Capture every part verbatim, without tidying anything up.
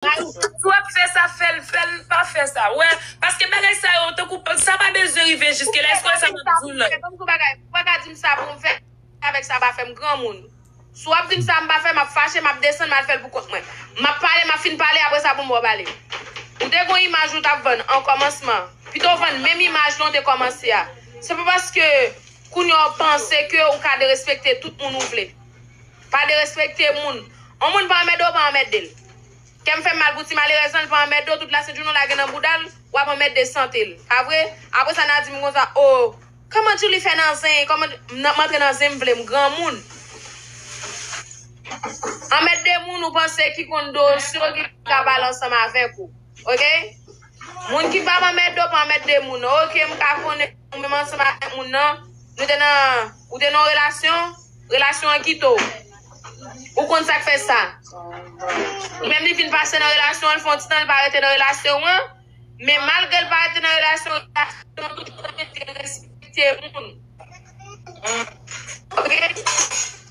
Si w ap fè sa, fè l, fè l, pa fè sa. Wè, paske bagay sa yo, tankou, sa pa bezwen rive jiske la. Èske w wè sa m ap di w lan? Ban m di w bagay, ou pa ka di m sa pou m fè avèk sa pa fè m granmoun. Si w ap di m sa m pa fè, m ap fache, m ap desann, m al fè l pou kont mwen. M ap pale, m ap fin pale, apre sa pou m ba w pale. Ou te gon imaj ou t ap vann an kòmansman. Pito w vann menm imaj lan w te kòmanse a. Se pa paske kounye a w panse ke ou ka derespekte tout moun ou vle. Pa derespekte moun. Yon moun pa anmède w, pa anmède l. Kè m fè m mal pou ti malerèz lan, l pa anmède w, tout lasent jounen w lage nan bouda l, w ap anmède sante l. Pa vre? Apre sa, n a di m konsa, o, kòman Djouly fè nan zen? Kòman m antre nan zen m vle, m granmoun? Anmède moun ou panse ki konn dosye w ki ka pale ansanm avèk ou. Oke? Moun ki pa anmède w, pa anmède moun. Oke, m ka konnen ou menm ansanm avèk moun nan. Nou te nan, ou te nan yon relasyon, relasyon an kite w. Ou konn sa k fè sa. Menm li vin pase nan relasyon an, l fè yon ti tan, l pa rete nan relasyon an. Men malgre l pa rete nan relasyon, relasyon an toujou rete, l respekte moun. Oke?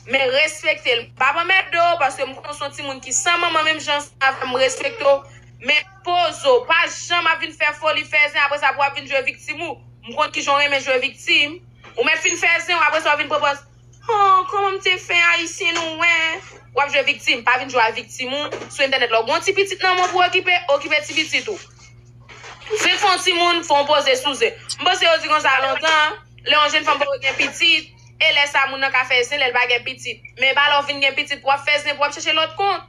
Men respekte l. M p ap anmède w, paske m konnen w se yon timoun ki san manman menm jan avè m, respekte w. Men poze w. Pa janm ap vin fè foli, fè zen, apre sa pou w ap vin jwe viktim ou. M konn kijan w renmen jwe viktim. Ou mèt fin fè zen w, apre sa w vin pran pòz, oh, kòman m te fè Ayisyen nou wè? W ap jwe viktim, pa vin jwe a viktim ou sou entènèt la. Ou gen yon ti pitit nan men w pou okipe, okipe ti pitit ou. Vin fè yon timoun, fè yon poze sou zen. M panse yo di konsa lontan, lè yon jèn fanm poko gen pitit, e lè sa moun nan ka fè zen, lè l pa gen pitit. Men pa lè w vin gen pitit pou w ap fè zen, pou w ap chèche lòt kont.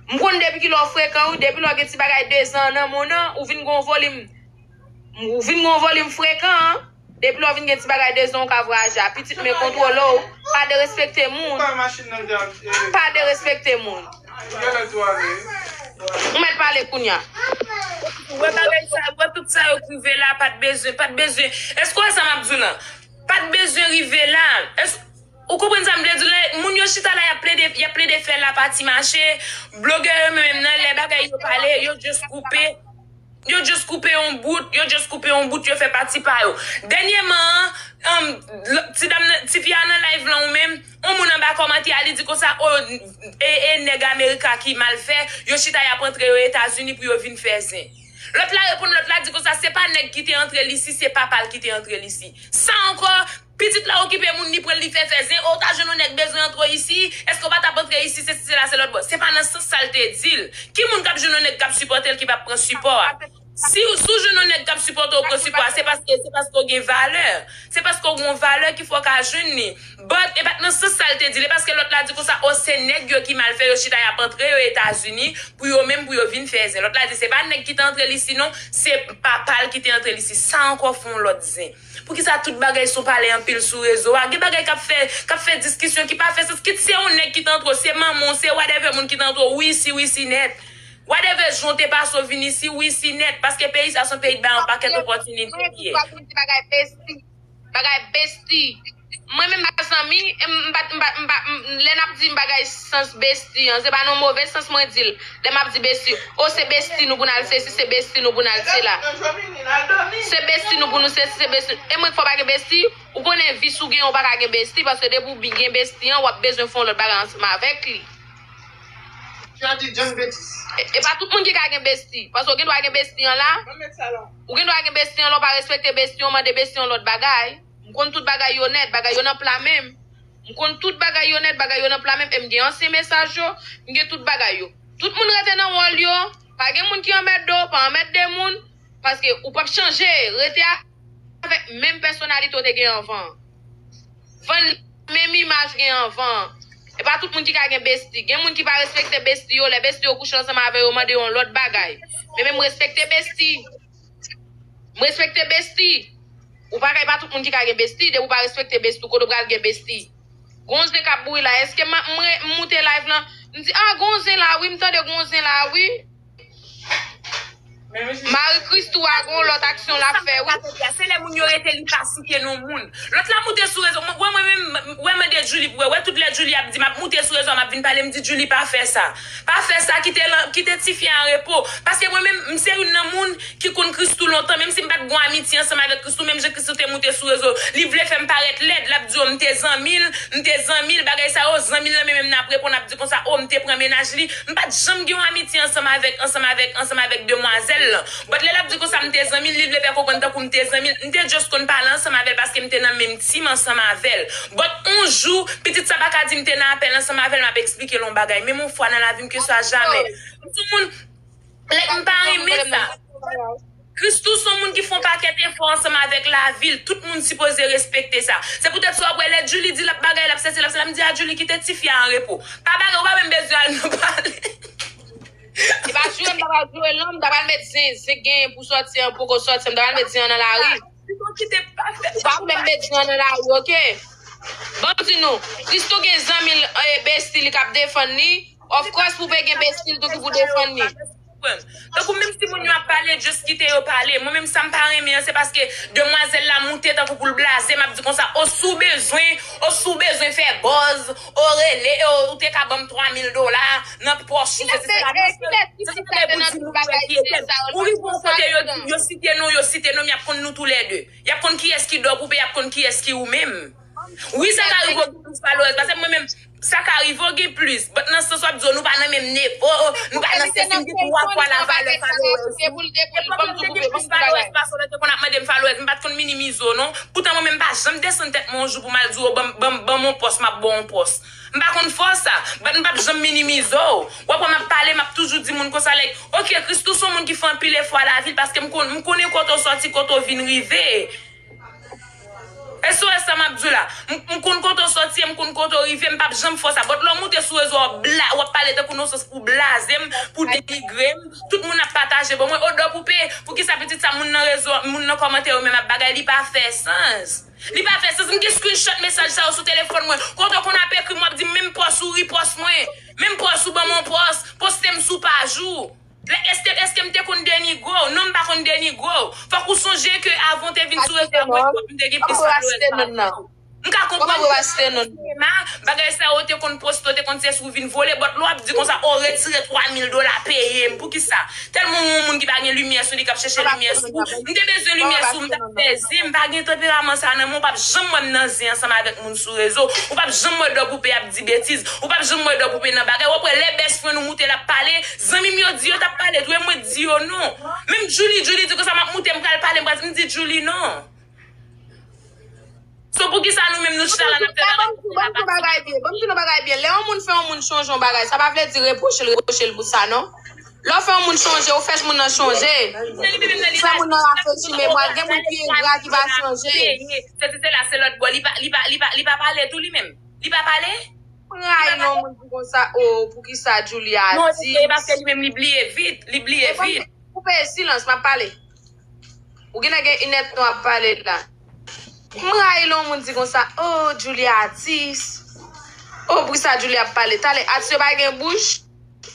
M konn depi kilè w frekan, wi, depi lè w gen ti bagay de zan nan men w nan, ou vin gen yon volim, ou vin gen yon volim frekan, depi lè w vin gen ti bagay de zan, ou ka vwayaje a pitit, men kontwole w, pa derespekte moun. Pa derespekte moun. Ou mèt pale kounye a. Wè bagay sa, wè tout sa yo k rive la, pa t bezwen, pa t bezwen. Èske w wè sa m ap di w lan? Pa t bezwen rive la. Èske Ou konprann sa m vle di w la? Moun yo chita la, y ap plede, y ap plede fè lapati mache. Blogè yo menm nan, lè bagay yo pale, yo just koupe. Yo just koupe yon bout, yo just koupe yon bout, yo fè pati pa yo. Dènyèman an, um, l- ti dam nan, ti fi a nan live lan ou menm, yon moun anba kòmantè a, li di konsa, o, e, e nèg Amerika ki mal fè, yo chita y ap antre yo Etazini pou yo vin fè zen. Lòt la reponn, lòt la di konsa, se pa nèg ki te antre l isi, se papa l ki te antre l isi. Sa ankò, pitit la okipe moun, li pran l, li fè fè zen. O, w ta jwenn yon nèg bezwen antre w isi, èske w pa t ap antre isi, sesi sela, se lòt bò. Se pa nan sans sa l te di l. Ki moun k ap jwenn yon nèg k ap sipòte l ki p ap pran sipò a? Si w, si w jwenn yon nèg k ap sipòte w pran sipò a, se paske, se paske w gen valè. Se paske w gen yon valè ki fè w ka jwenn li. But, e pa t nan sans sa l te di l, e paske lòt la di konsa, o, se nèg yo ki mal fè, yo chita y ap antre yo Etazini, pou yo menm, pou yo vin fè zen. Lòt la di, se pa nèg ki te antre l isi non, se papa l ki te antre l isi. Sa ankò fè yon lòt zen. Poukisa tout bagay se yon pale anpil sou rezo a? Gen bagay k ap fè, k ap fè diskisyon ki pa fè sans. Kit se yon nèg ki te antre w, se manman w, se whatever moun ki te antre w, wi isi, wi isi nèt. Whatever jan w te pase w vin isi, wi isi nèt. Paske peyi sa se yon peyi k bay yon pakèt opòtinite li ye. Bagay besti. Mwen menm pa zanmi, m pa, m pa, m pa, m- lè n ap di m bagay sans besti an, se pa nan move sans mwen di l. Lè m ap di besti, o se besti nou pou n al sesi, se besti nou pou n al sela. Se besti nou pou nou sesi, se besti. E mwen k fè w pa gen besti, ou konnen vi si w gen, ou pa ka gen besti, paske depi w bi- gen besti an, w ap bezwen fè yon lòt bagay ansanm avèk li. Tu as dit John Betis. E, e pa tout moun ki ka gen besti. Paske w gen dwa gen besti an la. Ou gen dwa gen besti an la, w pa respekte besti an, w mande besti an lòt bagay. M konn tout bagay yo nèt, bagay yo nan pla menm. M konn tout bagay yo nèt, bagay yo nan pla menm. E m gen ansyen mesaj yo, m gen tout bagay yo. Tout moun rete nan wòl yo. Pa gen moun ki anmède w, pa anmède moun. Paske ou p ap chanje. Rete avèk menm pèsonalite w te gen anvan an. Vann menm imaj gen anvan an. E pa tout moun ki ka gen besti. Gen moun ki pa respekte besti yo. Lè besti yo kouche ansanm avè yo, mande yo yon lòt bagay. Men, men m respekte besti. M respekte besti. Ou pa ka, e pa tout moun ki ka gen besti. Depi w pa respekte besti, w kote w pral gen besti? Gon zen k ap bouyi la. Èske m, m, m moute live lan, m di, a, gon zen la, wi, m tande gon zen la, wi. Mari Christoo a gon lòt aksyon l ap fè wi. Se lè moun yo rete li pa site non moun. Lòt la moute sou rezo. Mwen, mwen menm, wè mande Julie pou wè. Wè tout lè Julie ap di m ap moute sou rezo a, m ap vin pale, m di Julie pa fè sa. Pa fè sa, kite, kite tifi a an repo. Paske mwen menm, m se youn nan moun ki konn Christoo lontan, menm si m pa t gon amitye ansanm avèk Christoo, menm jan Christoo te moute sou rezo, li vle fè m parèt lèd, l ap di, o, m te zanmi l, m te zanmi l, bagay sa yo, zanmi l nan, men menm n ap reponn, ap di konsa, o, m te pran mennaj li. M pa t janm gen yon amitye ansanm avèk, ansanm avèk, ansanm avèk demwazèl lan. But lè l ap di konsa, m te zanmi l, li vle fè konprann tankou m te zanmi l. M te just konn pale ansanm avè l paske m te nan menm team ansanm avè l. But yon jou, pitit sa pa ka di m te nan apèl ansanm avè l, m ap eksplike l yon bagay. Menm yon fwa nan lavi m, ke swa jamè. M sou moun, like, m pa renmen sa. Christoo se yon moun ki fè yon pakèt efò ansanm avèk lavi l. Tout moun sipoze respekte sa. Se poutèt sa w ap wè lè Julie di l ap bagay, l ap sesi, l ap sela, m di a Julie, kite tifi a an repo. Pa bagay, ou pa menm bezwen al nan pale. Se pa jwe, m ta pral jwe non, m ta pral met zen, zen genyen pou sòti an, poko sòti an, m ta pral met zen an nan lari. Ou pa menm met zen an nan lari, oke? Ban m di nou, Christoo gen zanmi l, eh, besti li k ap defann li. Of course, pou pe gen besti l tou ki pou defann li. Tankou menm si moun yo ap pale, just kite yo pale. Mwen menm sa m pa renmen an, se paske demwazèl la moute tankou pou l blaze, m ap di konsa, o si w bezwen, o si w bezwen fè buzz, o rele, o ou te ka ban m twa mil dola nan pòch ou, se se la. Kilès, kilès ki di sa te nan tout bagay, kilès sa yo nan tout sa yo nan. Ou rive yon kote, yo, yo site non, yo site non, y ap konn nou toulède. Y ap konn kiyès ki Dòkoupe, y ap konn kiyès ki ou menm. Wi, sa ka rive w gen plis followers, paske mwen menm, sa ka rive w gen plis. But nan sans w ap di w, nou pa nan menm nivo, nou pa nan sesi, m gen twa fwa la valè followers ou. Epòk yo te gen plis followers pase w, lè te konn ap mande m followers, m pa t konn minimize w non. Poutan mwen menm, m pa janm desann tèt mwen yon jou pou m al di w, o, ban m, ban m, ban m yon pòs, m ap ba w yon pòs. M pa konn fè w sa, but m p ap janm minimize w. W ap wè m ap pale, m ap toujou di moun konsa, like, oke, Christoo se yon moun ki fè anpil efò a lavi l, paske m konn, m konnen kote w sòti, kote w vin rive. E sou sa m ap di w la. M, m konn kote w sòti, m konn kote w rive, m p ap janm fè w sa. But lè w moute sou rezo, w ap bla-, w ap pale tankou nan sans pou blaze m, pou denigre m. Tout moun ap pataje ban mwen. O Dòkoupe, poukisa pitit sa moun nan rezo, moun nan kòmantè yo menm ap bagay, li pa fè sans. Li pa fè sans. M gen screenshot mesaj sa yo sou telefòn mwen. Kote w konn ap ekri m, w ap di m, menm pòs ou, ripòs mwen. Menm pòs ou, ban m yon pòs. Poste m sou paj ou. Lè, èske, èske m te konn denigre w? Non, m pa konn denigre w. Fòk ou sonje ke avan w te vin sou rezo a, mwen, m te gen plis followers pase w. M ka konprann ke nan sinema, bagay sa yo te konn poste, te konn se si w vin vole, but lè w ap di konsa, o, retire twa mil dola, peye m. Poukisa? Tèlman w yon moun ki pa gen limyè sou li, k ap chèche limyè sou ou. M te bezwen limyè sou ou, m t ap fè zen, m pa gen tanperaman sa nan men w, ou p ap janm wè m nan zen ansanm avèk moun sou rezo, ou p ap janm wè Dòkoupe ap di betiz, ou p ap janm wè Dòkoupe nan bagay, w ap wè lè best friend ou moute l ap pale, zanmi m yo di yo t ap pale tou, e mwen di yo non. Menm Julie, Julie di konsa, m ap moute, m pral pale, m pral di, m di Julie non. So poukisa nou menm nou chita la n ap fè bagay? Ban m di nou bagay byen, ban m di nou bagay byen. Lè yon moun fè yon moun chonje yon bagay, sa pa vle di repwoche l, repwoche l pou sa non. Lè w fè yon moun chonje, ou fè moun nan chonje. Ou fè moun nan reflechi memwa l. Gen moun ki engra ki pa chanje. Se, se, se la, se lòt bò. Li pa, li pa, li pa, li pa pale tou li menm. Li pa pale? M rayi lè yon moun di konsa, o, poukisa Julie a di? Non, se paske li menm li bliye vit, li bliye vit. Koupe silans, m ap pale. Ou genlè gen inèdtan w ap pale la. M rayi lè yon moun di konsa, o, Julie atis. O, poukisa Julie ap pale? Talè, atis yo pa gen bouch?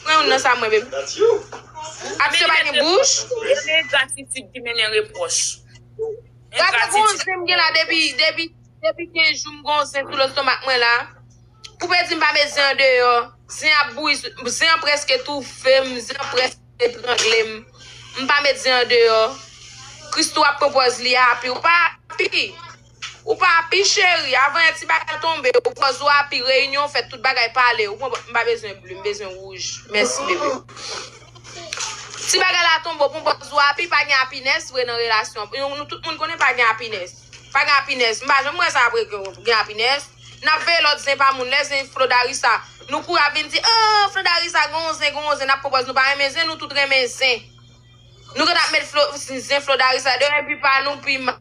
Pran youn nan sa mwen, baby. Atis yo pa gen bouch? Se engratitid ki mennen repwòch. Gade gon zen m gen la depi, depi, depi kenz jou m gon zen sou lestomak mwen la. Pou pe di m pa met zen an deyò. Zen ap bouyi, zen an prèske toufe m, zen an prèske trangle m. M pa met zen an deyò. Christoo ap pran pòz li api. Ou pa api. Ou pa api, cheri. Avan yè ti bagay tonbe, ou pran zo api, reyinyon fèt, tout bagay pale. Ou pran, m pa bezwen blu, m bezwen wouj. Mèsi, bebe. Ti bagay la tonbe, ou pran pòz zo api, pa gen apinès vre nan relasyon. Nou, nou tout moun konnen pa gen apinès. Pa gen apinès. M pa janm wè sa apre gen, gen apinès. N ap veye lòt zen pa moun. Lè zen Flodarisa, nou kouri ap vin di, o, Flodarisa, gon zen, gon zen. N ap pran pòz nou pa renmen zen, nou tout renmen zen. Nou gentan ap met Flo, zen Flodarisa deyò, epi pa nou pi mal.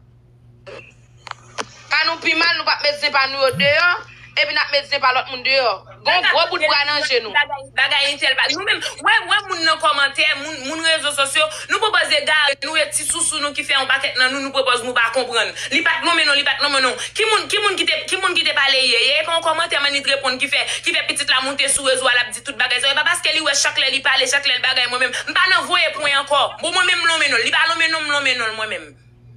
Pa nou pi mal, nou p ap met zen pa nou yo deyò, epi n ap met zen pa lòt moun deyò. Gon gwo bout bra nan je nou. Bagay, bagay entèl pa. Nou menm, wè, wè moun nan kòmantè, moun, moun rezo sosyo, nou pran egare, nou e ti sousou nou ki fè yon pakèt nan nou, nou pran pòz nou pa konprann. Li pa t lonmen non, li pa t lonmen non. Ki moun, ki moun ki te, ki moun ki te pale yè? Yè e pa yon kòmantè Manit reponn ki fè, ki fè pitit la moute sou rezo a, l ap di tout bagay sa yo. E pa paske li wè chak lè li pale, chak lè l bagay, mwen menm. M pa nan voye pwen ankò. Bon, mwen menm m lonmen non l. Li pa lonmen non, m lonmen non l mwen menm.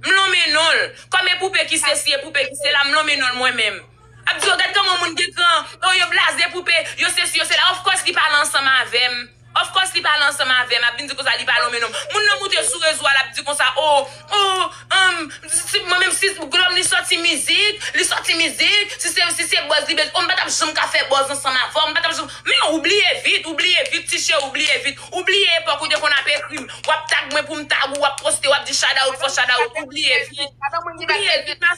M lonmen non l. Kòm e poupe ki sesi, e poupe ki sela, m lonmen non l mwen menm. Ap di yo, gad kòman moun gen kran. Oh, yo blaze poupe, yo sesi, yo sela. Of course, li pale ansanm avè m. Of course, li pale ansanm avè m. Ap vin di konsa, li pa lonmen non m. Moun nan moute sou rezo a, l ap di konsa, oh, oh, um, si, mwen menm, si lòm li sòti mizik, li sòti mizik, si se, si se buzz li bezwen, oh, m pa t ap janm ka fè buzz ansanm avè w, m pa t ap janm, men ou bliye vit, ou bliye vit, ti cheri, ou bliye vit. Ou bliye epòk ou te konn ap ekri m. W ap tag mwen pou m tag ou, w ap poste, w ap di shout out for shout out. Ou bliye vit. Ou bliye vit, ma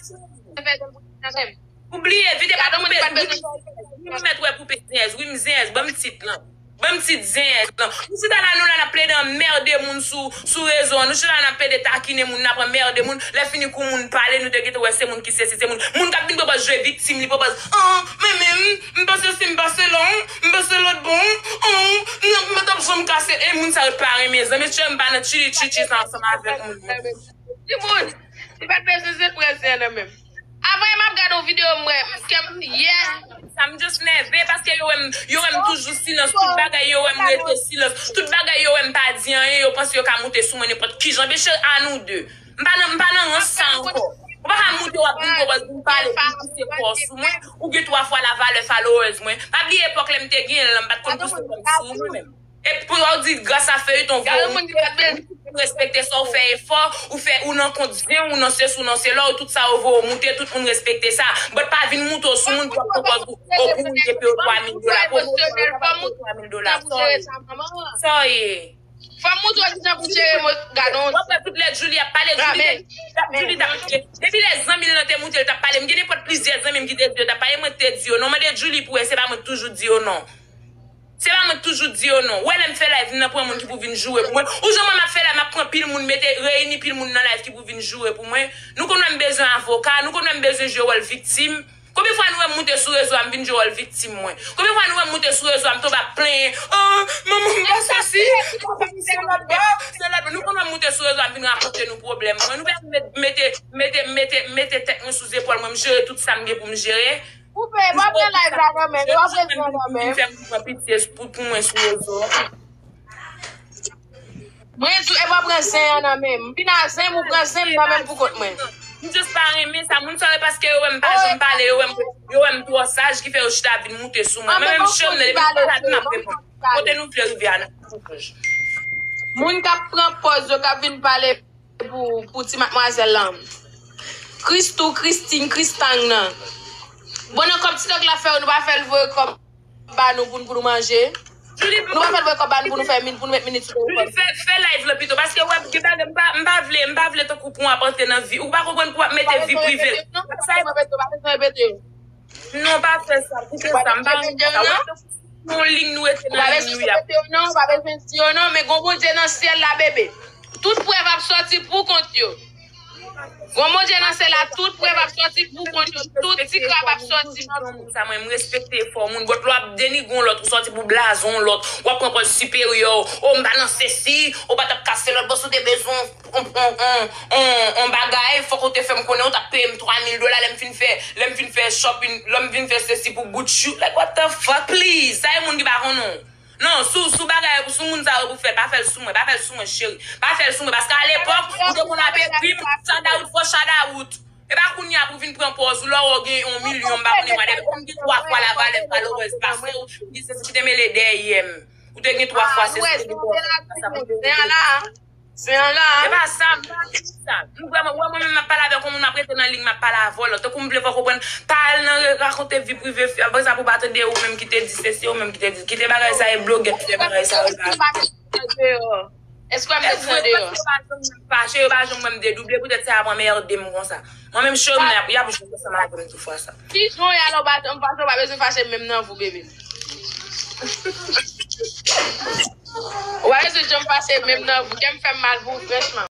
cheri. Ou bliye vit, e pa poupe, wi, m mèt wè poupe zenyèz, wi, m zenyèz, ban m tit lan. Ban m tit zenyèz lan. Nou chita la, nou la, n ap plede anmède moun sou, sou rezo an. Nou chita la, n ap plede takinen moun, n ap anmède moun. Lè fini kou moun pale, nou te gentan wè se moun ki sesi, se moun. Moun k ap vin pran pòz jwe viktim, li pran pòz, ah, men, men, m, m pa sesi, m pa sela, m pa se lòt bò, oh, m pa t ap janm kase, e moun sa yo pa renmen zanmi, mesye, m pa nan tchili tchitchi sa ansanm avèk moun. Timoun, li pa t bezwen se prensè nan menm. Avan yè m ap gade yon videyo m wè, m kè m, yeah. Sa m just nève paske yo wè m, yo wè m toujou silans, tout bagay yo wè m rete silans, tout bagay yo wè m pa di anyen, yo panse yo ka moute sou mwen nenpòt kijan. Mesye, a nou de. M pa nan, m pa nan rans sa ankò. Ou pa ka moute w ap vin pran pòz pou m pale, pou m pouse kò w sou mwen, ou gen twa fwa lavalè followers mwen. Pa bliye epòk lè m te gen l lan, m pa t konn pouse kò m sou ou mwen menm. E pou w di gras a feyiton, vre, ou moun ki pa t bezwen respekte sa, ou fè efò, ou fè, ou nan kont zen, ou nan sesi, ou nan sela, ou tout sa yo voye w moute, tout moun respekte sa. But pa vin moute w sou moun pou w ap pran pòz ou, ou pou moun gen peyo twa mil dola. Pwomosyon yo pa pou twa mil dola. Sorry. Fò m montre w kijan pou jere mo-, gadon. W ap wè tout lè Julie ap pale, Julie te, Julie t ap, depi lè zanmi l lan te moute, l t ap pale. M gen nenpòt plizyè zanmi m ki te di yo t ap pale, mwen te di yo non. Mande Julie pou wè, se pa mwen k toujou di yo non. Se pa mwen k toujou di yo non. Ou wè lè m fè live, m nan pran moun ki pou vin joure pou mwen. Ou jan mwen m ap fè live, m ap pran pil moun, mete, reyini pil moun nan live ki pou vin joure pou mwen. Nou konn wè m bezwen avoka, nou konn wè m bezwen jwe wòl viktim. Konbyen fwa nou wè m moute sou rezo a, m vin jwe wòl viktim mwen? Konbyen fwa nou wè m moute sou rezo a, m tonbe ap plenyen, ah, manman m pa sesi, manman m se lòt bò, se lòt bò. Nou konn wè m moute sou rezo a, m vin rakonte nou pwoblèm mwen. Nou pa mete, mete, mete, mete, mete tèt mwen sou zepòl mwen, m jere tout sa m gen pou m jere. Koupe, pa pran live la kanmenm, yo ap reziye kanmenm. Fè moun pran pitye pou, pou mwen sou rezo. Mwen di w, e pa pran zen an nan men m. M vin a zen m, ou pran zen m nan men m pou kont mwen. M just pa renmen sa. Moun sa yo, paske yo wè m pa janm pale, yo wè m, yo wè m twò saj, ki fè yo chita vin moute sou mwen. Mwen menm, chè m nan, depi m pa la, m ap reponn. Kote nou vle rive a, n ap fouj. Moun k ap pran pòz yo, k ap vin pale pou, pou ti madmwazèl lan. Christou, Christine, Christang nan. Bon, nan kòb ti dòk la fè yo, nou pa fè l voye kòb ba nou pou, pou nou manje. Nou pa fè l voye kòb ba nou pou nou fè min, pou nou met minit sou telefòn. Fè, fè live lan pito, paske wè, gen bagay, m pa, m pa vle, m pa vle tankou pou w ap antre nan vi. Ou pa konprann pou w ap mete vi prive. Sa e Non, pa fè sa, koupe sa, m pa renmen sa. Wè, se yon liy nou rete nan liy nou y ap. Ou pa bezwen di yo non, ou pa bezwen di yo non, men gon Bondye nan syèl la, bebe. Tout prèv ap sòti pou kont yo. Gon Bondye nan syèl la, tout prèv ap sòti pou kont yo. Tout ti krab ap sòti pou kont yo. Sa mwen, m respekte efò moun, but lè w ap denigre yon lòt, ou sòti pou blaze yon lòt, w ap pran pòz siperyè, o, m pa nan sesi, ou pa t ap kase lòt bò, si w te bezwen yon, yon, yon, yon, yon bagay, fòk ou te fè m konnen, ou t ap peye m twa mil dola, lè m fin fè, lè m fin fè shopping, lè m fin fè sesi pou Gucci, like, what the fuck, please? Sa e moun ki pa konnen w. Non, sou, sou bagay, sou moun sa yo pou fè l, pa fè l sou mwen, pa fè l sou mwen, cheri. Pa fè l sou mwen, paske alepòk, ou te konn ap ekri m, shout out for shout out. E pa kounye a pou vin pran pòz ou, lè w gen yon milyon, m pa konnen whatever. Ou gen twa fwa lavalè followers pase w, ki se si ki te mele dèyè m. Ou te gen twa fwa, se si ki te gen twa fwa. Zen an la. Zen an la. E pa sa, m pa di sa. M vrèman, ou wè mwen menm m ap pale avèk yon moun, m ap rete nan liy, m ap pale avè w lan. Tankou m vle fè w konprann, pa al nan re-, rakonte vi prive fi, apre sa pou w pa tande ou menm ki te di se, se ou menm ki te di. Kite bagay sa, e blogè ki fè bagay sa yo la. Èske w ap met mwen deyò? Yo pa janm fache, yo pa janm wè m dedouble, poutèt sa y ap anmède m konsa. Mwen menm, cheri m nan, y ap, y ap jwenn ansanm avè m tou fwa sa. Ki jan y alò, w pa janm fache, w pa bezwen fache menm nan vou, bebe. Ou pa bezwen janm fache menm nan vou, kè m fè m mal pou ou, franchman.